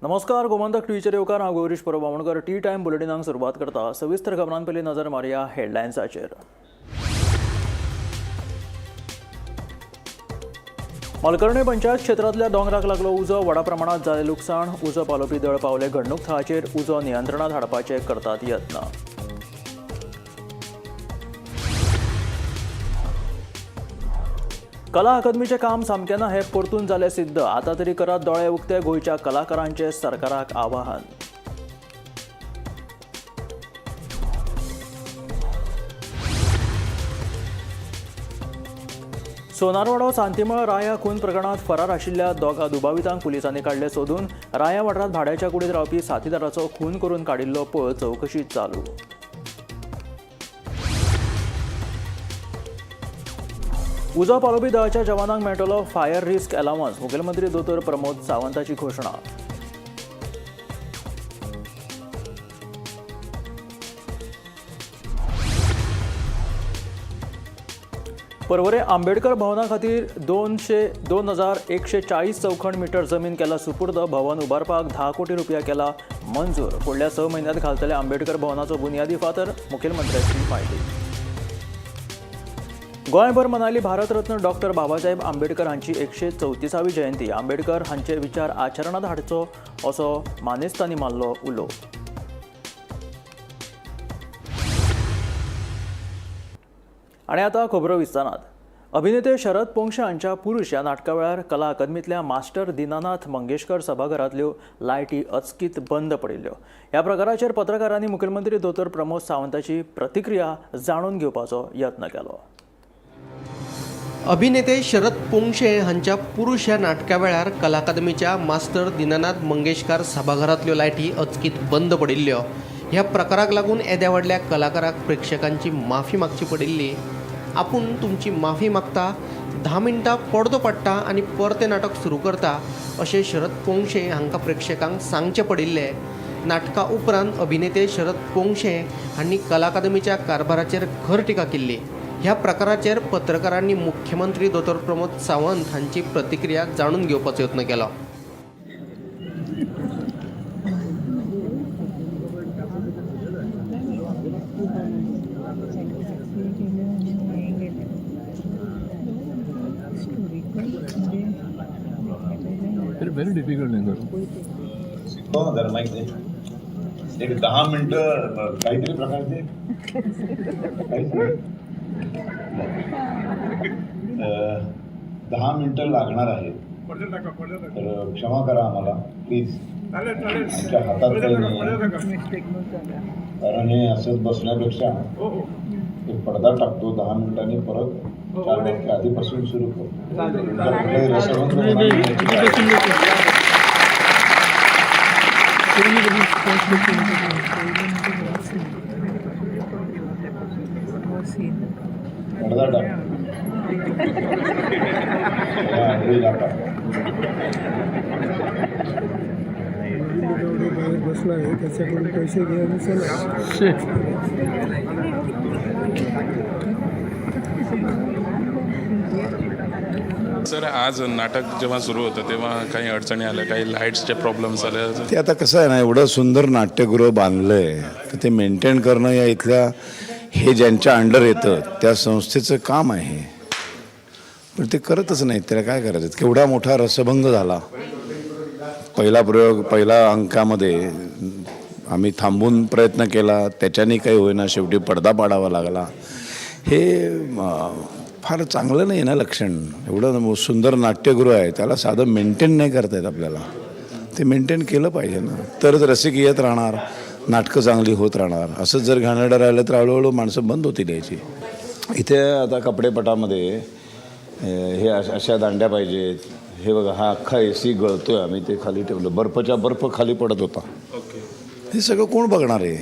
नमस्कार, गोमंतक टीव्हीचेर येवकार. हांव गौरीश परब बामणकर. टी टायम बुलेटिनाक सुरवात करता. सविस्तर खबरां पयलीं नजर मारया हेडलायन्साचेर. मलकर्णे पंचायत क्षेत्रांतल्या दोंगराक लागलो उजो. व्हडा प्रमाणात जालें लुकसाण. उजो पालोवपी दळ पावले घडणूक थळाचेर. उजो नियंत्रणात हाडपाचे करतात यत्न. कला अकादमीचें काम सामकें ना हें परतून जालें सिद्ध. आतां तरी करात दोळे उक्ते, गोंयच्या कलाकारांचें सरकाराक आवाहन. सोनारवाडो सांतीमळ राया खून प्रकरणात फरार आशिल्ल्या दोगा दुबावितांक पुलिसांनी काडले सोदून. राया वाठारांत भाड्याच्या कुडीत रावपी साथीदाराचो खून करून काडिल्लो पळ चवकशी चालू. उजो पालोवपी दळाच्या जवानांक मेळटलो फायर रिस्क अलावन्स. मुखेलमंत्री दोतोर प्रमोद सावंताची घोशणा. पर्वरे आंबेडकर भवना खातीर 2,140 चौखण मिटर जमीन केला सुपूर्द. भवन उबारपाक 10 कोटी रुपया केला मंजूर. फुडल्या 6 म्हयन्यांत घालतले आंबेडकर भवनाचो बुनियादी फातर, मुखेलमंत्र्याची म्हायती. गोंयभर मनायली भारतरत्न डॉक्टर बाबासाहेब आंबेडकर हांची 134वी जयंती. आंबेडकर हांचे विचार आचरणात हाडचो असो मानेस्तांनी मारलो उलो. आनी आतां खबरो विस्तारात. अभिनेते शरद पोंक्षे हांच्या पुरुष ह्या नाटका वेळार कला अकादमींतल्या मास्टर दीनानाथ मंगेशकर सभाघरांतल्यो लायटी अचकीत बंद पडिल्ल्यो. ह्या प्रकाराचेर पत्रकारांनी मुखेलमंत्री दोतोर प्रमोद सावंताची प्रतिक्रिया जाणून घेवपाचो यत्न केलो. अभिनेते शरद पोंक्षे हांच्या पुरुष ह्या नाटका वेळार कला अकादमीच्या मास्टर दीनानाथ मंगेशकार सभाघरांतल्यो लायटी अचकीत बंद पडिल्ल्यो. ह्या प्रकाराक लागून येद्या व्हडल्या कलाकाराक प्रेक्षकांची माफी मागची पडिल्ली. आपूण तुमची माफी मागता, 10 मिनटां पडदो पडटा आनी परतें नाटक सुरू करता अशें शरद पोंक्षे हांकां प्रेक्षकांक सांगचें पडिल्लें. नाटका उपरांत अभिनेते शरद पोंक्षे हांणी कला अकादमीच्या कारभाराचेर खर टिका केल्ली. ह्या प्रकाराचेर पत्रकारांनी मुख्यमंत्री दोतोर प्रमोद सावंत हांची प्रतिक्रिया जाणून घेवपाचो यत्न केलो. व्हेरी डिफिकल्ट नाही सर. शिकव ना जरा, माहिती आहे. एक 10 मिनिटं काहीतरी प्रकार ते काहीच नाही. 10 मिनिटं लागणार आहेत, तर क्षमा करा आम्हाला प्लीज. आमच्या हातात काही नाही आहे. कारण हे असंच बसण्यापेक्षा एक पडदा टाकतो, 10 मिनिटांनी परत 4 वाक्य आधीपासून सुरू करतो. तुमचा कुठलाही रसभंग होणार नाही याची काळजी. पडदा टाक. या, आंधळी टाका. बाहेर बसला आहे, त्याच्याकडून पैसे घे आणि चला. सर, आज नाटक जेव्हा सुरू होतं तेव्हा काही अडचणी आल्या, काही लाईट्सचे प्रॉब्लेम्स आले? ते आता कसं आहे ना, एवढं सुंदर नाट्यगृह बांधलं आहे तर ते मेंटेन करणं या इथल्या हे ज्यांच्या अंडर येतं त्या संस्थेचं काम आहे, पण ते करतच नाहीत. त्याला काय करायचं? केवढा मोठा रसभंग झाला. पहिला प्रयोग, पहिला अंकामध्ये आम्ही थांबून प्रयत्न केला, त्याच्याने काही होईना, शेवटी पडदा पाडावा लागला. हे फार चांगलं नाही ना लक्षण. एवढं सुंदर नाट्यगृह आहे, त्याला साधं मेंटेन नाही करता येत आपल्याला. ते मेंटेन केलं पाहिजे ना, तरच रसिक येत राहणार, नाटकं चांगली होत राहणार. असंच जर घाणेरडं राहिलं तर हळूहळू माणसं बंद होतील यायची. इथे आता कपडेपटामध्ये हे अशा दांड्या पाहिजेत. हे बघा, हा अख्खा एसी गळतोय, आम्ही ते खाली ठेवलं. बर्फच्या बर्फ खाली पडत होता. हे सगळं कोण बघणार आहे?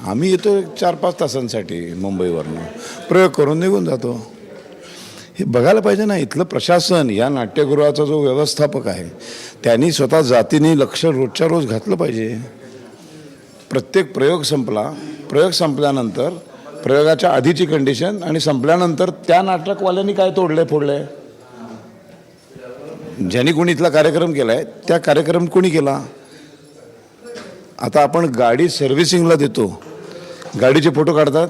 आम्ही येतो 4-5 तासांसाठी मुंबईवरनं, प्रयोग करून निघून जातो. हे बघायला पाहिजे ना इथलं प्रशासन. या नाट्यगृहाचा जो व्यवस्थापक आहे त्यांनी स्वतः जातीने लक्ष रोजच्या रोज घातलं पाहिजे. प्रत्येक प्रयोग संपला, प्रयोग संपल्यानंतर प्रयोगाच्या आधीची कंडिशन आणि संपल्यानंतर त्या नाटकवाल्यांनी काय तोडले फोडले, ज्यांनी कोणी इथला कार्यक्रम केला आहे त्या कार्यक्रम कोणी केला. आता आपण गाडी सर्व्हिसिंगला देतो, गाडीचे फोटो काढतात,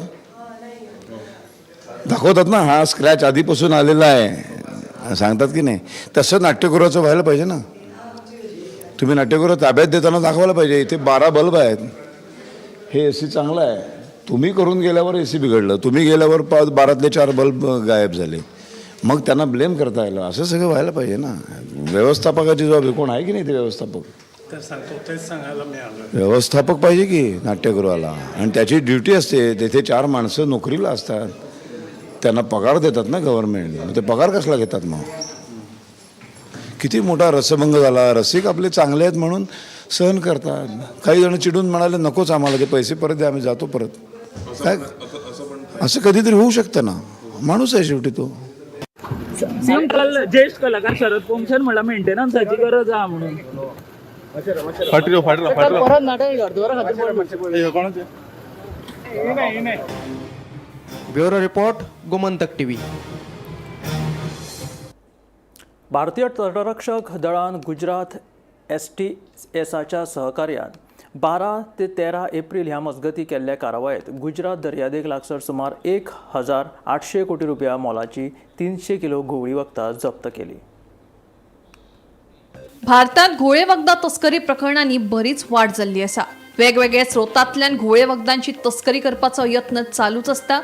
दाखवतात ना, हा स्क्रॅच आधीपासून आलेला आहे, सांगतात की नाही. तसं नाट्यगृहाचं व्हायला पाहिजे ना. तुम्ही नाट्यगृह ताब्यात देताना दाखवायला पाहिजे, इथे 12 बल्ब आहेत, हे ए सी चांगलं आहे. तुम्ही करून गेल्यावर ए सी बिघडलं, तुम्ही गेल्यावर 12तले 4 बल्ब गायब झाले, मग त्यांना ब्लेम करता आलं. असं सगळं व्हायला पाहिजे ना. व्यवस्थापकाची जबाबदारी कोण आहे की नाही ते व्यवस्थापक, व्यवस्थापक पाहिजे की नाट्यगृहाला, आणि त्याची ड्युटी असते. तेथे 4 माणसं नोकरीला असतात, त्यांना पगार देतात ना गव्हर्नमेंट, मग ते पगार कसला घेतात मग? किती मोठा रसभंग झाला. रसिक आपले चांगले आहेत म्हणून सहन करतात. काही जण चिडून म्हणाले नकोच आम्हाला, ते पैसे परत द्या, आम्ही जातो परत. काय असं कधीतरी होऊ शकतं ना, माणूस आहे शेवटी तो. काल ज्येष्ठ कलाकार शरद पोंक्षान म्हणला मेंटेनन्साची गरज आहा म्हणून. Bureau report, Gomantak TV. भारतीय तटरक्षक दळान गुजरात एसटीएसाच्या सहकार्यान 12 ते 13 एप्रिल ह्या मजगती केल्ल्या कारवायेत गुजरात दर्यादेग लागसर सुमार 1800 कोटी रुपया मोलाची 300 किलो घुंवळी वखदां जप्त केली. भारतात घोळे वखदां तस्करी प्रकरणांनी बरीच वाढ जाल्ली आसा. वेगवेगळ्या स्रोतांतल्यान घोळे वखदांची तस्करी करपाचो यत्न चालूच आसता.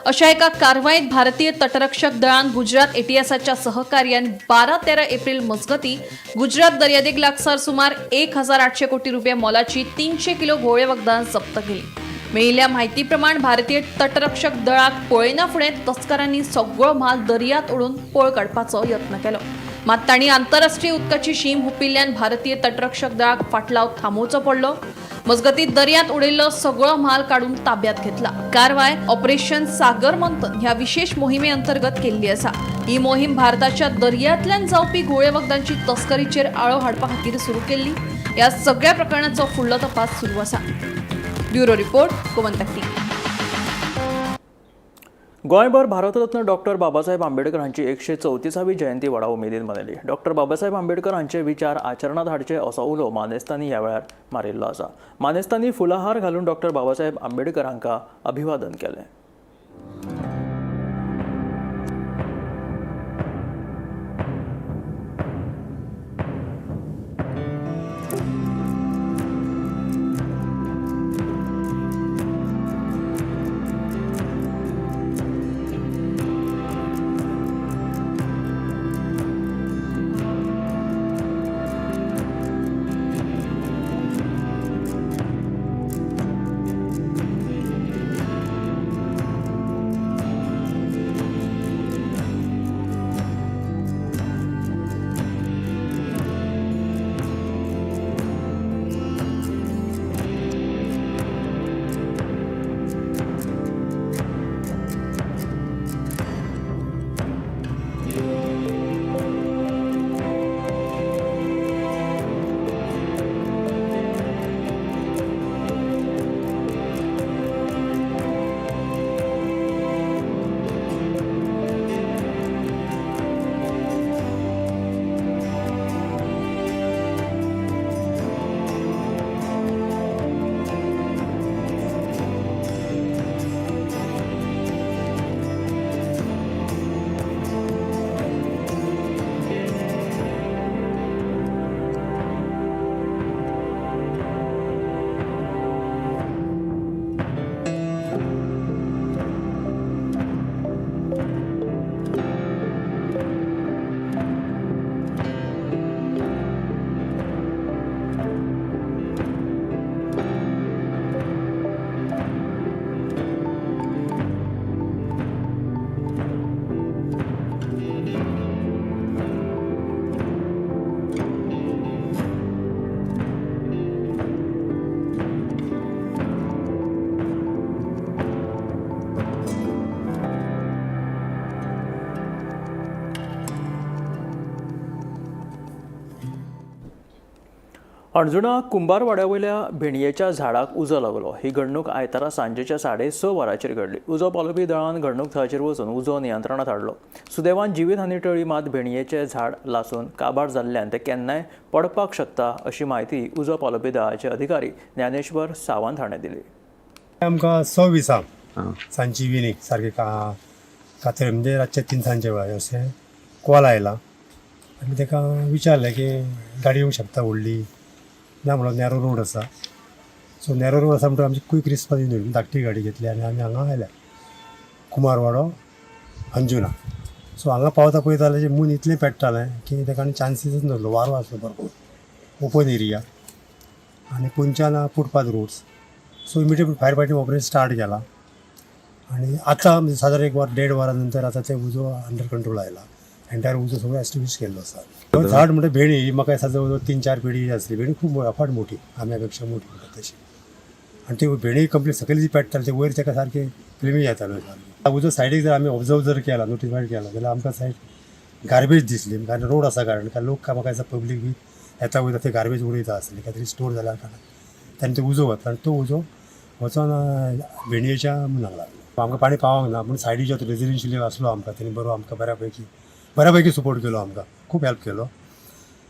अशा एका कारवायेत भारतीय तटरक्षक दळान गुजरात एटीएसाच्या सहकार्यान 12-13 एप्रिल मजगती गुजरात दर्यादेग लागसार सुमार 1800 कोटी रुपया मोलाची 300 किलो घोळे वखदां जप्त केली. मेळिल्ल्या माहिती प्रमाण भारतीय तटरक्षक दळाक पळयना फुडें तस्करांनी सगळो म्हाल दर्यांत उडोवन पळ काडपाचो यत्न केलो. मात तांणी आंतरराष्ट्रीय उदकाची शीम हुपिल्ल्यान भारतीय तटरक्षक दळाक फाटलाव थांबोवचो पडलो. मजगती दर्यांत उडयल्लो सगळो म्हाल काडून ताब्यात घेतला. कारवाय ऑपरेशन सागर मंथन ह्या विशेष मोहिमे अंतर्गत केल्ली आसा. ही मोहीम भारताच्या दर्यांतल्यान जावपी घोळे वखदांची तस्करीचेर आळो हाडपा खातीर सुरू केल्ली. ह्या सगळ्या प्रकरणाचो फुडलो तपास सुरू आसा. Bureau report, Gomantak TV. गोंयभर भारतरत्न डॉक्टर बाबासाहेब आंबेडकर हांची 134वी जयंती व्हडा उमेदीन मनयली. डॉक्टर बाबासाहेब आंबेडकर हांचे विचार आचरणांत हाडचे असो उलो मानेस्तांनी ह्या वेळार मारिल्लो आसा. मानेस्तांनी फुलाहार घालून डॉक्टर बाबासाहेब आंबेडकर हांकां अभिवादन केलें. हणजुणा कुंभारवाड्या वयल्या भेंडयेच्या झाडाक उजो लागलो. ही घडणूक आयतारा सांजेच्या 6:30 वरांचेर घडली. उजो पालोवपी दळान घडणूक थळाचेर वचून उजो नियंत्रणांत हाडलो. सुदैवान जिवीत हानी टळ्ळी, मात भेंडयेचें झाड लासून काबार जाल्ल्यान तें केन्नाय पडपाक शकता अशी म्हायती उजो पालोवपी दळाचे अधिकारी ज्ञानेश्वर सावंत हाणें दिली. आमकां 6:20 सांजची इव्हिनींग सारकें कातरे म्हणजे रातचे 3 सांजच्या वेळार अशें कॉल आयला आनी ताका विचारलें की गाडी येवंक शकता व्हडली ना म्हणलो, नॅरो रोड आसा. सो नॅरो रोड आसा म्हणटकच आमची क्वीक रिस्पॉन्स येवन धाकटी गाडी घेतली आनी आमी हांगा आयल्या, कुमारवाडो, अंजुना. सो हांगा पावता पळयता जाल्यार मून इतलें पेट्टालें की ताका आनी चान्सीसच नासलो. वारो आसलो भरपूर, ओपन एरिया आनी पोंदच्यान footpath roads. So immediate fire fighting operation start केलां आनी आतां म्हणजे सादारण एक वर देड वरा नंतर आतां ते उजो अंडर कंट्रोल आयला. एंटायर उजो सगळो एस्टिंग्विश केल्लो आसा. तो झाड म्हणजे भेणी ही म्हाका दिसता जवळ जवळ 3-4 पिढी आसली. भेणी खूब अफाट मोठी, आंब्या पेक्षा मोठी म्हणटा तशी. आनी ती भेणी कंप्लीट सकयल जी पेट्टाली ते वयर ताका सारकें फ्लेमी येताल्यो सारक्यो. उजो सायडीक जर आमी ऑब्जर्व जर केला, नोटिफाय केला जाल्यार आमकां सायड गार्बेज दिसली, कारण रोड आसा, कारण कारण लोक म्हाका दिसता पब्लीक बी येता वयता ते गार्बेज उडयता आसले, काय तरी स्टोर जाल्या कारणान तांणी तो उजो घातला आनी तो उजो वचोन भेंडयेच्या मुनाक लागलो. आमकां पाणी पावोंक ना, पूण सायडीचो रेजिडेन्शियल आसलो आमकां, तेणी बरो आमकां बऱ्यापैकी बऱ्यापैकी सपोर्ट केलो, आमकां खूब हेल्प केलो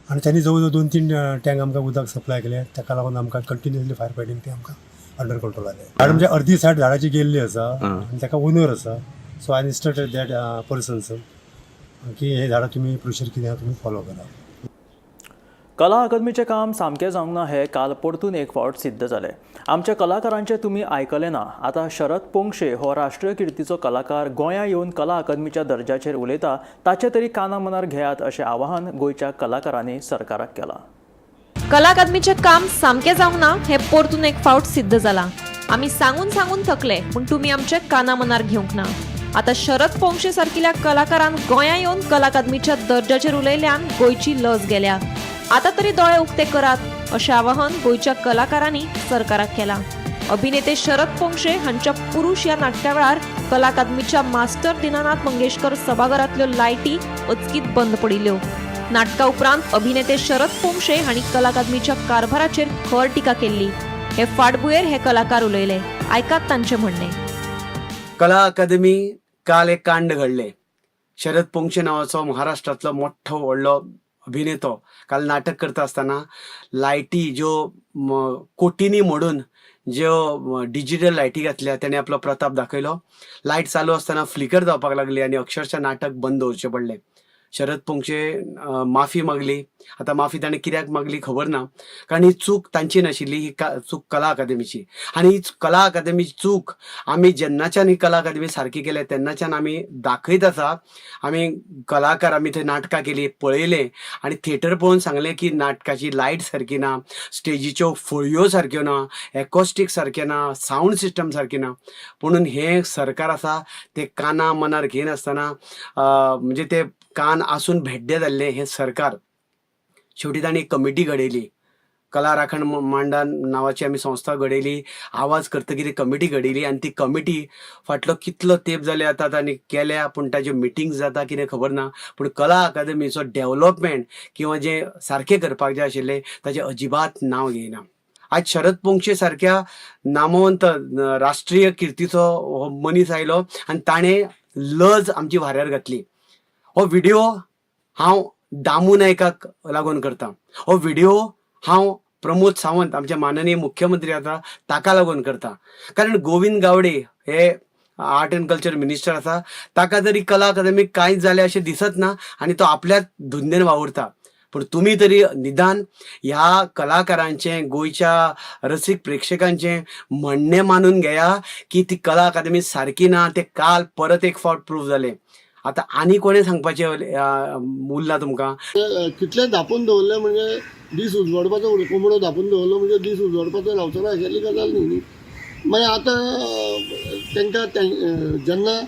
आनी त्यांनी जवळ जवळ 2-3 टँक आमकां उदक सप्लाय केलें. ताका लागून आमकां कंटिन्युअसली फायर फायटींग ते आमकां अंडर कंट्रोल आयलें. झाड म्हणजे अर्दी सायड झाडाची गेल्ली आसा आनी ताका ओनर आसा. So I instructed that persons की हे झाडां तुमी प्रोसिजर कितें आहा तुमी फॉलो करा. कला अकादमीचें काम सामकें जावंक ना हें काल परतून एक फावट सिद्ध जालें. आमच्या कलाकारांचें तुमी आयकलें ना. आतां शरद पोंगशे हो राष्ट्रीय किर्तीचो कलाकार गोंया येवन कला अकादमीच्या दर्जाचेर उलयता, ताचें तरी काना मनार घेयात अशें आवाहन गोंयच्या कलाकारांनी सरकाराक केलां. कला अकादमीचें काम सामकें जावंक ना हें परतून एक फावट सिद्ध जालां. आमी सांगून सांगून थकले, पूण तुमी आमचे काना मनार घेवंक ना. आतां शरद पोंगशे सारकिल्या कलाकारान गोंया येवन कला अकादमीच्या दर्जाचेर उलयल्यान गोंयची लज गेल्या. आतां तरी दोळे उक्ते करात अशें आवाहन गोंयच्या कलाकारांनी सरकाराक केलां. अभिनेते शरद पोंगशे हांच्या पुरुष ह्या नाटका वेळार कला अकादमीच्या मास्टर दिनानाथ मंगेशकर सभाघरांतल्यो लायटी अचकीत बंद पडिल्ल्यो. नाटका उपरांत अभिनेते शरद पोंगशे हांणी कला अकादमीच्या कारभाराचेर खर टिका केल्ली. हे फाटभुंयेर हे कलाकार उलयले. आयकात तांचें म्हणणें. कला अकादमी काल एक कांड घडले. शरद पोंगशे नावाचो महाराष्ट्रातलो मोठो व्हडलो अभिनेतो काल नाटक करता आसतना लायटी ज्यो कोटींनी मोडून ज्यो डिजिटल लायटी घातल्या, तेणे आपलो प्रताप दाखयलो. लायट चालू आसतना फ्लिकर जावपाक लागली आनी अक्षरशः नाटक बंद दवरचें पडलें. शरद पोंगशे माफी मागली. आतां माफी ताणें कित्याक मागली खबर ना, कारण ही चूक तांची नाशिल्ली, ही चूक कला अकादमीची. आनी ही कला अकादमीची चूक आमी जेन्नाच्यान ही कला अकादमी सारकी केल्या तेन्नाच्यान आमी दाखयत आसा. आमी कलाकार, आमी थंय नाटकां केली, पळयलें आनी थिएटर पळोवन सांगलें की नाटकाची लायट सारकी ना, स्टेजीच्यो फळयो सारक्यो ना, एकॉस्टीक सारकें ना, सावंड सिस्टम सारकी ना. पुणून हें सरकार आसा तें काना मनार घेयनासतना, म्हणजे ते कान आसून भेड्डे जाल्लें हें सरकार. शेवटी तांणी एक कमिटी घडयली. कला राखण मांडण नावाची आमी संस्था घडयली. आवाज करतकीर कमिटी घडयली आनी ती कमिटी फाटलो कितलो तेंप जाले आतां तांणी केल्या, पूण ताज्यो मिटिंग्स जाता कितें खबर ना. पूण कला अकादमीचो डेव्हलपमेंट किंवा जें सारकें करपाक जाय आशिल्लें ताजें अजिबात नांव घेयना. आज शरद पोंगशे सारक्या नामवंत राष्ट्रीय किर्तीचो हो मनीस आयलो आनी ताणें लज आमची वाऱ्यार घातली. हो व्हिडिओ हांव दामू नायकाक लागून करता. हो व्हिडिओ हांव प्रमोद सावंत, आमचे माननीय मुख्यमंत्री आसा ताका लागून करता, कारण गोविंद गावडे हे आर्ट अँड कल्चर मिनिस्टर आसा, ताका जरी कला अकादमीक कांयच जालें अशें दिसत ना आनी तो आपल्याच धुंदेन वावुरता. पूण तुमी तरी निदान ह्या कलाकारांचें, गोंयच्या रसीक प्रेक्षकांचें म्हणणें मानून घेया की ती कला अकादमी सारकी ना तें काल परत एक फावट प्रूव जालें. आतां आनी कोणें सांगपाचें उरलां तुमकां? कितलें धापून दवरलें म्हणजे दीस उजवाडपाचो, कोंबडो धापून दवरलो म्हणजे दीस उजवाडपाचो रावचो ना अशेंली गजाल न्ही न्ही. मागीर आतां तांकां जेन्ना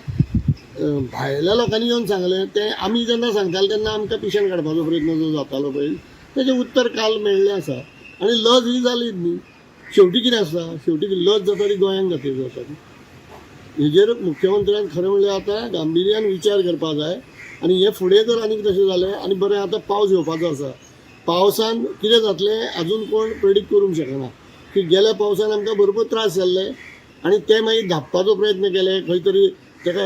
भायल्या लोकांनी येवन सांगलें तें, आमी जेन्ना सांगताले तेन्ना आमकां पिशेन काडपाचो प्रयत्न जो जातालो पळय, तेजें उत्तर काल मेळ्ळें आसा आनी लज ही जाली न्ही. शेवटी कितें आसा, शेवटी लज जाता ती गोंयांक जाता जाता ती. हेजेर मुख्यमंत्र्यान खरें म्हणल्यार आतां गांभिर्यान विचार करपाक जाय आनी हे फुडें जर आनीक तशें जालें, आनी बरें, आतां पावस येवपाचो आसा. पावसान कितें जातलें अजून कोण प्रेडिक्ट करूंक शकना की गेल्या पावसान आमकां भरपूर त्रास जाल्ले आनी ते मागीर धांपपाचो प्रयत्न केले, खंय तरी ताका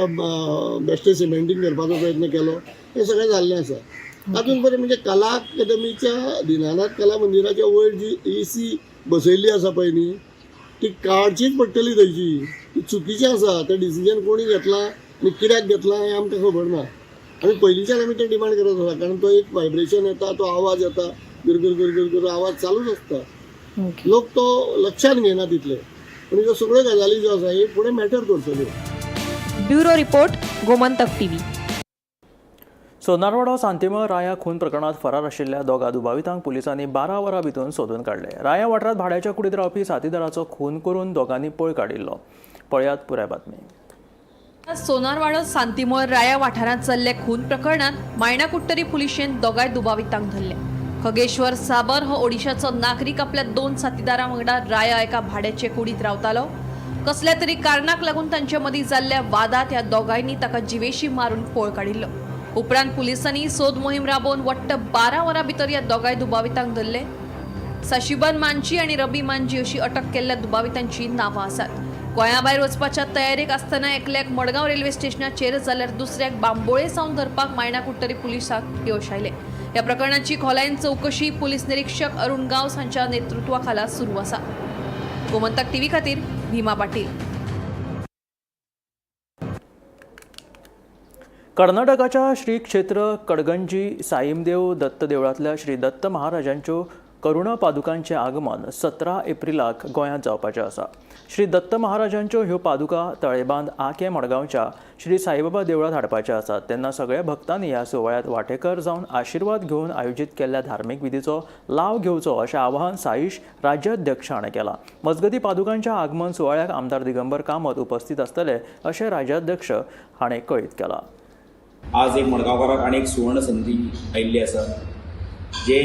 बेश्टें सिमेंटींग करपाचो प्रयत्न केलो, हें सगळें जाल्लें आसा. तातूंत बरें म्हणजे कला अकादमीच्या दिनानाथ कला मंदिराच्या वयर जी ए सी बसयल्ली आसा पळय न्ही, ती काडचीच पडटली थंयची. ती चुकीचें आसा. तें डिसिजन कोणी घेतलां आनी कित्याक घेतलां हें आमकां खबर ना. आनी पयलींच्यान आमी तें डिमांड करत आसा, कारण तो एक वायब्रेशन येता, तो आवाज येता, गुरगुर गुरगुर गुर आवाज चालूच आसता. लोक तो लक्षात घेना तितले. पूण ह्यो सगळ्यो गजाली ज्यो आसा हे फुडें मॅटर करतल्यो. Bureau report, Gomantak TV. Sonarwada Santimol Raya खून प्रकरणात फरार आशिल्ल्या दोगा दुबावितांक पुलिसांनी 12 वरां भितर सोदून काडले. राया वाठारांत भाड्याच्या कुडींत रावपी साथीदाराचो खून करून दोगांनी पळ काडिल्लो. पळयात पुराय बातमी. सोनारवाडो सांतीमळ राया वाठारांत चल्ले खून प्रकरणात मायणाकुट्टरी पुलिशेन दोगांय दुबावितांक धरले. खगेश्वर साबर हो ओडिशाचो नागरीक आपल्या 2 साथीदारां वांगडा राया एका भाड्याचे कुडींत रावतालो. कसल्या तरी कारणाक लागून तांचे मदीं जाल्ल्या वादांत ह्या दोगांयनी ताका जिवेशी मारून पळ काडिल्लो. उपरांत पुलिसांनी सोद मोहीम राबोवन वट्ट 12 वरां भितर ह्या दोगांय दुबावितांक धरले. साशिबन मांजी आनी रबी मांजी अशी अटक केल्ल्या दुबावितांची नांवां आसात. गोंया भायर वचपाच्या तयारेक आसतना एकल्याक मडगांव रेल्वे स्टेशनाचेर जाल्यार दुसऱ्याक बांबोळे सावन धरपाक मायणाकुट्टरी पुलिसांक यश आयलें. ह्या प्रकरणाची खोलायेन चवकशी पुलीस निरीक्षक अरुण गांवस हांच्या नेतृत्वाखाला सुरू आसा. गोमंतक टीव्ही खातीर भीमा पाटील. कर्नाटकाच्या श्री क्षेत्र कडगंजी साईमदेव दत्त देवळांतल्या श्री दत्त महाराजांच्यो करुणा पादुकांचें आगमन 17 एप्रिलाक गोंयांत जावपाचें आसा. श्री दत्त महाराजांच्यो ह्यो पादुका तळेबांद आकें मडगांवच्या श्री साईबाबा देवळांत हाडपाचे आसात. तेन्ना सगळ्या भक्तांनी ह्या सुवाळ्यांत वांटेकर जावन आशिर्वाद घेवन आयोजीत केल्ल्या धार्मीक विधीचो लाव घेवचो अशें आवाहन साईश राज्याध्यक्ष हाणें केलां. मजगतीं पादुकांच्या आगमन सुवाळ्याक आमदार दिगंबर कामत उपस्थित आसतले अशें राज्याध्यक्ष हाणें कळीत केलां. आज एक मडगांवकाराक आनी एक सुवर्ण संदी आयिल्ली आसा, जे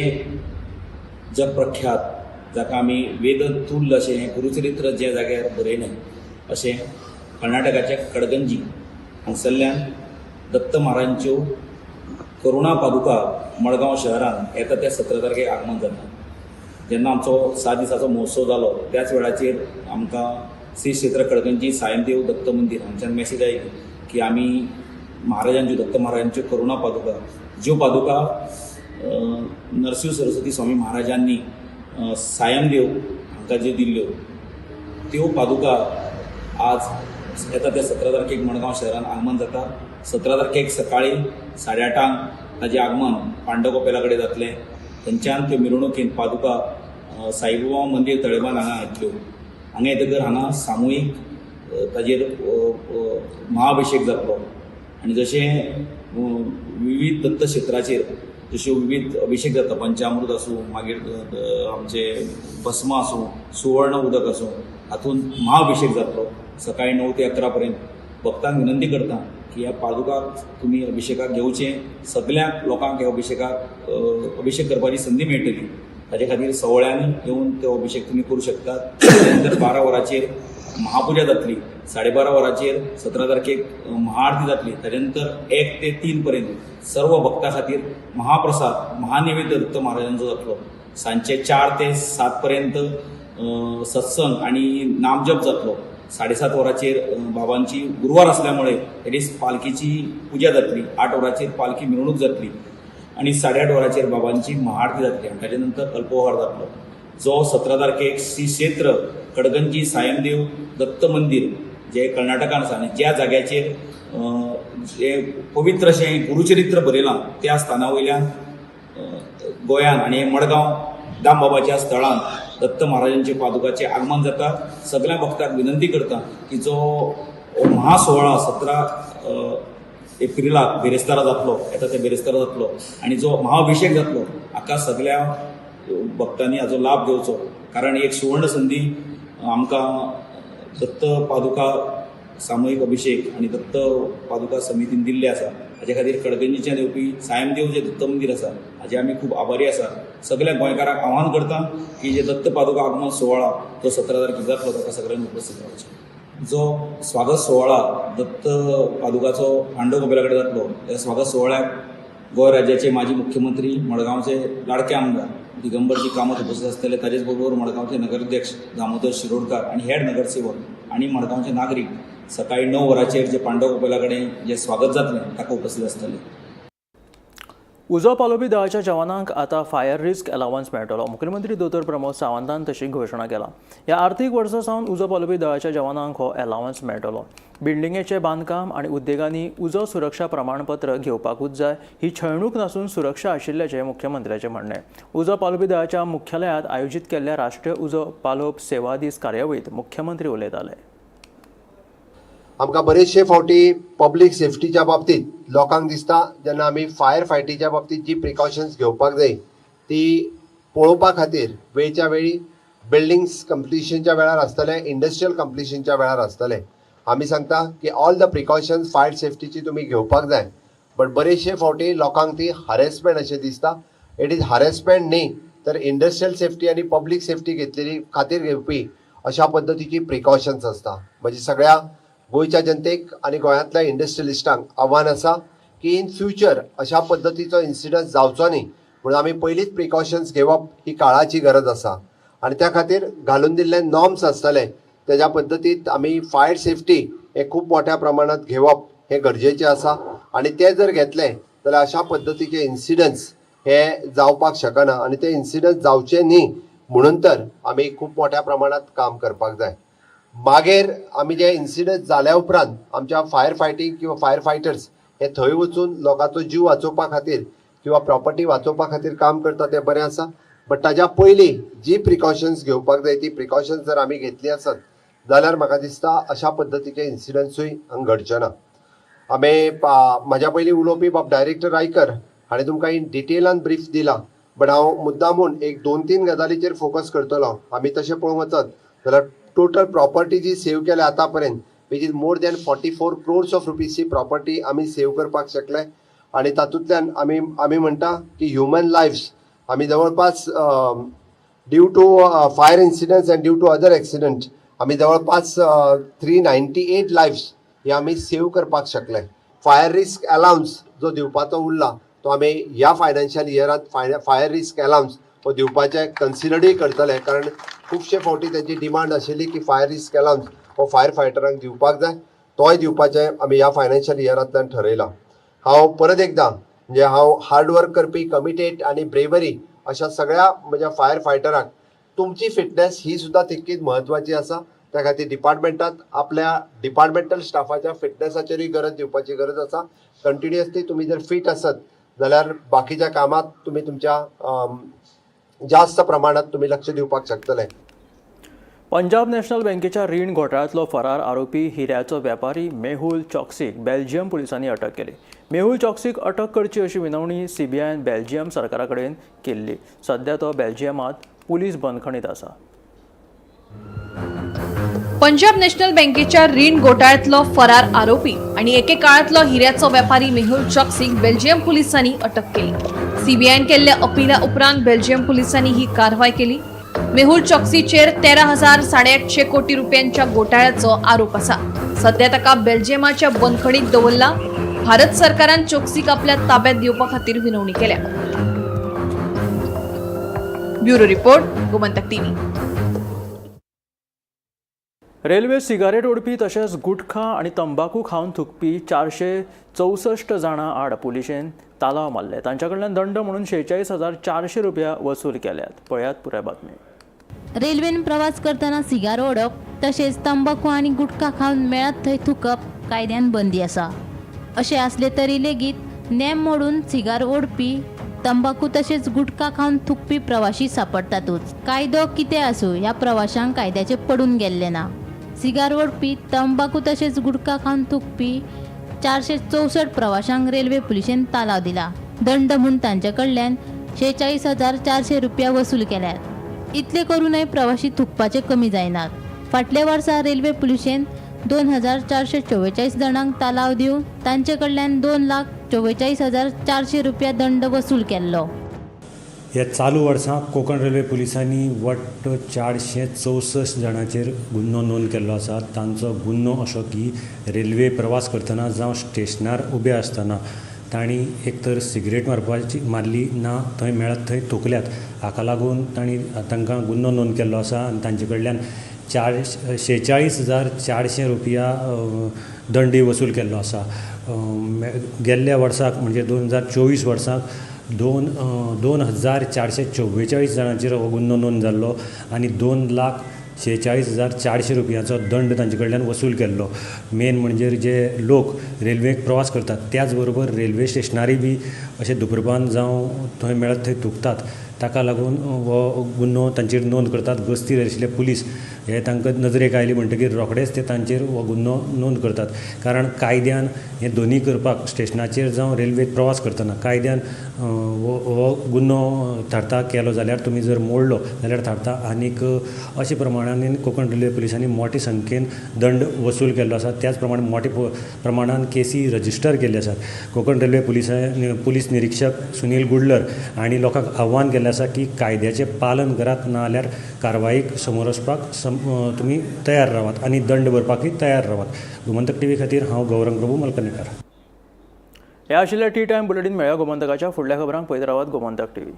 जगप्रख्यात जाका आमी वेदतुल्य अशें हें गुरुचरित्र ज्या जाग्यार बरयलें अशें कर्नाटकाच्या कडगंजी हांगसरल्यान दत्त महाराजांच्यो करुणा पादुका मडगांव शहरांत येता त्या 17 तारखेक आगमन जाता. जेन्ना आमचो 7 दिसाचो महोत्सव जालो त्याच वेळाचेर आमकां श्री क्षेत्र कडगंजी सायमदेव दत्त मंदीर हांगच्यान मॅसेज आयली की आमी महाराजांच्यो दत्त महाराजांच्यो करुणा पादुका, ज्यो पादुका नरसिंह सरस्वती स्वामी महाराजांनी सायमदेव हांकां ज्यो दिल्ल्यो त्यो पादुका आज येता त्या 17 तारखेक मडगांव शहरांत आगमन जाता. 17 तारखेक सकाळी 8:30 ताजें आगमन पांडव कपेला कडेन जातलें. थंयच्यान त्यो मिरवणुकेन पादुका साईबाबा मंदीर तळेबांद हांगा येतल्यो. हांगा येतकर हांगा सामुहीक ताजेर महाअभिशेक जातलो आनी जशें विविध दत्त क्षेत्राचेर जश्यो विविध अभिशेक जाता, पंचामृत आसूं, मागीर आमचे भस्म आसूं, सुवर्ण उदक आसूं, हातूंत महाअभिशेक जातलो सकाळी 9 ते 11 पर्यंत. भक्तांक विनंती करता की ह्या पादुकाक तुमी अभिशेकाक घेवचें. सगळ्या लोकांक ह्या अभिशेकाक अभिशेक करपाची संदी मेळटली. ताजे खातीर सवळ्यांनी येवन तो अभिशेक तुमी करूं शकतात. नंतर 12 वरांचेर महापुजा जातली, 12:30 वरांचेर 17 तारखेक महाआरती जातली. ताजे नंतर 1 ते 3 पर्यंत सर्व भक्तां खातीर महाप्रसाद महानैवेद्य दत्त महाराजांचो जातलो. सांजचे 4 ते 7 पर्यंत सत्संग आनी नामजप जातलो. 7:30 वरांचेर बाबांची गुरवार आसल्यामुळे त्या दीस पालखीची पुजा जातली. 8 वरांचेर पालखी मिरवणूक जातली आनी 8:30 वरांचेर बाबांची महाआरती जातली आनी ताजे नंतर अल्पोहार जातलो. जो 17 तारखेक श्री क्षेत्र कडगंजी सायमदेव दत्त मंदीर जे कर्नाटकान आसा आनी ज्या जाग्याचेर जे पवित्र अशें गुरुचरित्र बरयलां त्या स्थाना वयल्यान गोंयान आनी मडगांव दामबाबाच्या स्थळान दत्त महाराजांचे पादुकाचें आगमन जाता. सगळ्या भक्तांक विनंती करता की जो महासुवाळा 17 एप्रिलाक बिरेस्तारा जातलो, येता त्या बिरेस्तारा जातलो आनी जो महाअभिशेक जातलो हाका सगळ्या भक्तांनी हाचो लाभ घेवचो, कारण एक सुवर्ण संदी आमकां दत्त पादुका सामुहीक अभिशेक आनी दत्त पादुका समितीन दिल्ले आसा. हाजे खातीर कडगंजीच्यान येवपी सायमदेव जे दत्त मंदीर आसा हाजे आमी खूब आभारी आसा. सगळ्या गोंयकारांक आव्हान करता की जे दत्त पादुका आगमन सुवाळा जो 17 तारखेक जातलो ताका सगळ्यांनी उपस्थित रावचें. जो स्वागत सुवाळा दत्त पादुकाचो पांडव कपेला कडेन जातलो त्या स्वागत सुवाळ्याक गोंय राज्याचे माजी मुख्यमंत्री, मडगांवचे लाडके आमदार दिगंबरजी कामत उपस्थित आसतले. ताजेच बरोबर मडगांवचे नगराध्यक्ष दामोदर शिरोडकार आनी हेर नगरसेवक आनी मडगांवचे नागरीक सकाळी 9 वरांचेर जे पांडव कपेला कडेन जे स्वागत जातलें ताका उपस्थित आसतले. उजो पालोवपी दळाच्या जवानांक आतां फायर रिस्क अलावन्स मेळटलो. मुखेलमंत्री दोतोर प्रमोद सावंतान तशी घोशणा केला. ह्या आर्थीक वर्सा सावन उजो पालोवपी दळाच्या जवानांक हो अलावन्स मेळटलो. बिल्डिंगेचें बांदकाम आनी उद्देगांनी उजो सुरक्षा प्रमाणपत्र घेवपाकूच जाय ही छळणूक नासून सुरक्षा आशिल्ल्याचें मुख्यमंत्र्याचें म्हणणें. उजो पालोवपी दळाच्या मुख्यालयांत आयोजीत केल्ल्या राष्ट्रीय उजो पालोवप सेवा दीस कार्यावळींत मुख्यमंत्री उलयताले. आमकां बरेचशे फावटी पब्लीक सेफ्टीच्या बाबतींत लोकांक दिसता जेन्ना आमी फायर फायटीच्या बाबतींत जी प्रिकॉशन्स घेवपाक जाय ती पळोवपा खातीर वेळच्या वेळी बिल्डिंग्स कंप्लिशनच्या वेळार आसतले, इंडस्ट्रियल कंप्लिशनच्या वेळार आसतले. आमी सांगता की ऑल the precautions fire सेफ्टीची तुमी घेवपाक जाय, बट बरेचशे फावटी लोकांक ती हरेसमेंट अशें दिसता. It is harassment न्ही तर इंडस्ट्रियल सेफ्टी आनी पब्लीक सेफ्टी घेतलेली खातीर घेवपी अशा पद्दतीची प्रिकॉशन्स आसता. म्हणजे सगळ्या गोंयच्या जनतेक आनी गोंयांतल्या इंडस्ट्रियलिस्टांक आव्हान आसा की इन फ्युचर अशा पद्दतीचो इन्सिडंट जावचो न्ही म्हणून आमी पयलींच प्रिकॉशन्स घेवप ही काळाची गरज आसा आनी त्या खातीर घालून दिल्ले नॉर्म्स आसतले तेज्या पद्दतींत आमी फायर सेफ्टी हे खूब मोठ्या प्रमाणात घेवप हें गरजेचें आसा आनी ते जर घेतले जाल्यार अशा पद्दतीचे इन्सिडंट्स हे जावपाक शकना आनी ते इन्सिडंट जावचे न्ही म्हणून तर आमी खूब मोठ्या प्रमाणात काम करपाक जाय. मागीर आमी जे इन्सिडंट जाल्या उपरांत आमच्या फायर फायटींग किंवा फायर फायटर्स हे थंय वचून लोकांचो जीव वाचोवपा खातीर किंवा प्रॉपर्टी वाचोवपा खातीर काम करता तें बरें आसा, बट ताज्या पयलीं जी प्रिकॉशन्स घेवपाक जाय ती प्रिकॉशन्स जर आमी घेतली आसत जाल्यार म्हाका दिसता अशा पद्दतीचे इन्सिडंट्सूय हांगा घडचे ना. आमी म्हाज्या पयलीं उलोवपी बाब डायरेक्टर रायकर हाणें तुमकां इन डिटेलान ब्रीफ दिला, बट हांव मुद्दामून एक 2-3 गजालीचेर फोकस करतलो. आमी तशें पळोवंक वचत जाल्यार टोटल प्रॉपर्टी जी सेव केल्या आतां पर्यंत which is more than 44 crores of रुपीजची property आमी सेव करपाक शकले आनी तातूंतल्यान आमी आमी म्हणटा की ह्युमन लायफ्स आमी जवळपास due to fire incidents and due to other accident आमी जवळपास 398 लायफ्स हे आमी सेव करपाक शकले. फायर रिस्क अलावन्स जो दिवपाचो उरला तो आमी ह्या फायनान्शियल इयरांत फायर रिस्क अलावन्स हो दिवपाचें कन्सिडरूय करतले, कारण खुबशे फावटी तेंची डिमांड आशिल्ली की फायर रिस्क अलावन्स हो फायर फायटरांक दिवपाक जाय, तोय दिवपाचें आमी ह्या फायनान्शियल इयरांतल्यान ठरयलां. हांव परत एकदां म्हणजे हांव हार्डवर्क करपी, कमिटेड आनी ब्रेवरी अशा सगळ्या म्हज्या फायर फायटरांक तुमची फिटनेस ही सुद्दां तितकीच म्हत्वाची आसा. त्या खातीर डिपार्टमेंटात आपल्या डिपार्टमेंटल स्टाफाच्या फिटनेसाचेरूय गरज दिवपाची गरज आसा. कंटिन्युअसली तुमी जर फीट आसत जाल्यार बाकीच्या कामात तुमी तुमच्या जास्त प्रमाणात तुमी लक्ष दिवपाक शकतले. पंजाब नॅशनल बँकेच्या रीण घोटाळ्यांतलो फरार आरोपी हिऱ्याचो वेपारी मेहुल चॉक्सीक बेल्जियम पुलिसांनी अटक केली. मेहुल चॉक्सीक अटक करची अशी विनवणी सीबीआयन बेल्जियम सरकारा कडेन केल्ली. सध्या तो बेल्जियमांत पुलीस बंदखणीत आसा. पंजाब नॅशनल बँकेच्या रीण घोटाळ्यांतलो फरार आरोपी आणि एके काळांतलो हिऱ्याचो वेपारी मेहुल चॉक्सीक बेल्जियम पुलिसांनी अटक केली. सीबीआयन केल्ल्या अपिला उपरांत बेल्जियम पुलिसांनी ही कारवाय केली. मेहुल चॉक्सीचेर 13,850 कोटी रुपयांच्या घोटाळ्याचो आरोप आसा. सध्या ताका बेल्जियमाच्या बंदखणीत दवरला. भारत सरकारान चोक्सीक आपल्या ताब्यात दिवपा खातीर विनवणी केल्या. Bureau report, Gomantak TV. Railway cigarette ओडपी तशेंच गुटखा आनी तंबाकू खावन थुकपी 464 जाणां आड पुलिशेन तालाव मारले. तांच्या कडल्यान दंड म्हणून 46,400 रुपया वसूल केल्यात. पळयात पुराय बातमी. रेल्वेन प्रवास करतना सिगार ओडप तशेंच तंबाकू आनी गुटखा खावन मेळत थंय थुकप कायद्यान बंदी आसा. अशें आसलें तरी लेगीत नेम मोडून सिगार ओडपी, तंबाकू तशेंच गुटखा खावन थुकपी प्रवाशी सापडटातूच. कायदो कितें आसूं, ह्या प्रवाशांक कायद्याचें पडून गेल्लें ना. सिगार ओडपी, तंबाकू तशेंच गुटखा खावन थुकपी 464 प्रवाशांक रेल्वे पुलिशेन तालाव दिला. दंड म्हूण तांचे कडल्यान 46,400 रुपया वसूल केल्यात. इतले करूनय प्रवाशी थुकपाचे कमी जायनात. फाटल्या वर्सा रेल्वे पुलिशेन 2,444 जाणांक तालाव दिवन तांचे कडल्यान 2,44,400 रुपया दंड वसूल केल्लो. ह्या चालू वर्सा कोंकण रेल्वे पुलिसांनी वट्ट 464 जाणांचेर गुन्हो नोंद केल्लो आसा. तांचो गुन्हो असो की रेल्वे प्रवास करतना जावं स्टेशनार उबे आसतना तांणी एक तर सिगरेट मारपाची मारली ना थंय मेळत थंय थुकल्यात. हाका लागून तांणी तांकां गुन्नो नोंद केल्लो आसा आनी तांचे कडल्यान 46,400 रुपया दंडय वसूल केल्लो आसा. गेल्ल्या वर्साक म्हणजे 2024 वर्साक 2,444 जाणांचेर हो गुन्नो नोंद जाल्लो आनी 2,46,400 रुपयांचो दंड तांचे कडल्यान वसूल केल्लो. मेन म्हणजे जे लोक रेल्वेक प्रवास करतात त्याच बरोबर रेल्वे स्टेशनारय बी अशें धुम्रपान जावं थंय मेळत थंय थुकतात, ताका लागून हो गुन्नो तांचेर नोंद करतात. गस्तीर आशिल्ले पुलीस हे तांकां नजरेक आयले म्हणटकीर रोखडेच ते तांचेर हो गुन्नो नोंद करतात. कारण कायद्यान हे दोनूय करपाक स्टेशनाचेर जावं रेल्वेक प्रवास करतना कायद्यान हो गुन्नो थारता. केलो जाल्यार तुमी जर मोडलो जाल्यार थारता. आनीक अशे प्रमाणान कोंकण रेल्वे पुलिसांनी मोटे संख्येन दंड वसूल केल्लो आसा. त्याच प्रमाणे मोठे प्रमाणान केसी रजिस्टर केल्ले आसात. कोंकण रेल्वे पुलीस निरिक्षक सुनील गुडलर हांणी लोकांक आव्हान केल्लें आसा की कायद्याचें पालन करात, ना जाल्यार कारवायेक समोर वचपाक तुमी तयार रावात आनी दंड भरपाकय तयार रावात. गोमंतक टीव्ही खातीर हांव गौरंग प्रभू मलकनेकार. हे आशिल्ले टी टायम बुलेटीन. मेळया गोमंतकाच्या फुडल्या खबरांक. पळयत रावात गोमंतक टीव्ही.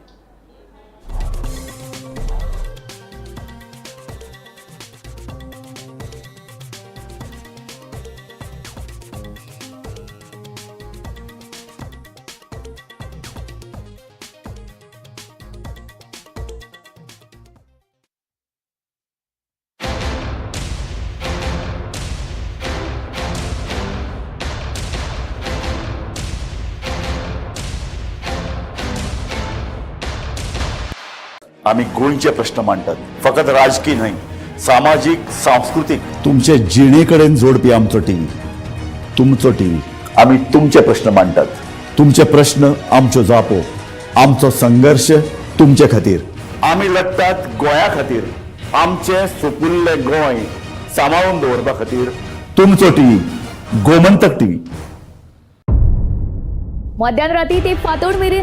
आम्ही गोंयचे प्रश्न मांडटात, फकत राजकी न्हय, सामाजीक, सांस्कृतीक, तुमचे जिणे कडेन जोडपी आमचो टीव्ही, तुमचो टीव्ही. आमी तुमचे प्रश्न मांडटात, तुमचे प्रश्न आमच्यो जापो, आमचो संघर्श तुमचे खातीर. आमी लढटात गोंया खातीर, आमचें सुपुल्लें गोंय सांबाळून दवरपा खातीर. तुमचो टीव्ही, गोमंतक टीव्ही. मध्यान राती ते फांतोड मेरेन.